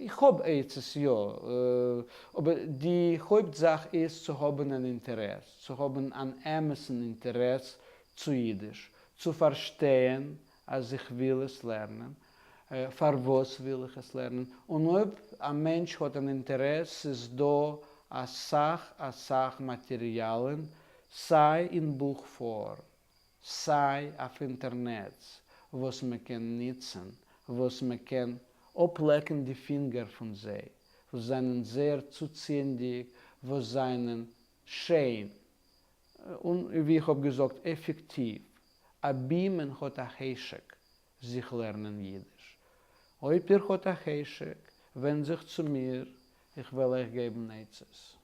איך האב עצות יא, אבער די הויפט זאך איז צו האבן אן אינטערעס, צו האבן אן אמת'ן אינטערעס צו אידיש, צו פארשטייען אז איך וויל עס לערנען, פארוואס וויל איך עס לערנען, און אויב א מענטש האט אן אינטערעס איז דא אסאך אסאך מאטעריאלען סיי אין בוך פארם סיי אויף אינטערנעץ וואס מען קען נוצען, וואס מען קען אפלעקן די פינגער פון זיי, וואס זענען זייער צוציענדיג, וואס זענען שיין, און ווי איך האב געזאגט עפעקטיוו, אבי מען האט א חשק זיך לערנען אידיש. אויב איר האט א חשק, ווענד זיך צו מיר, איך וועל אייך געבן עצות.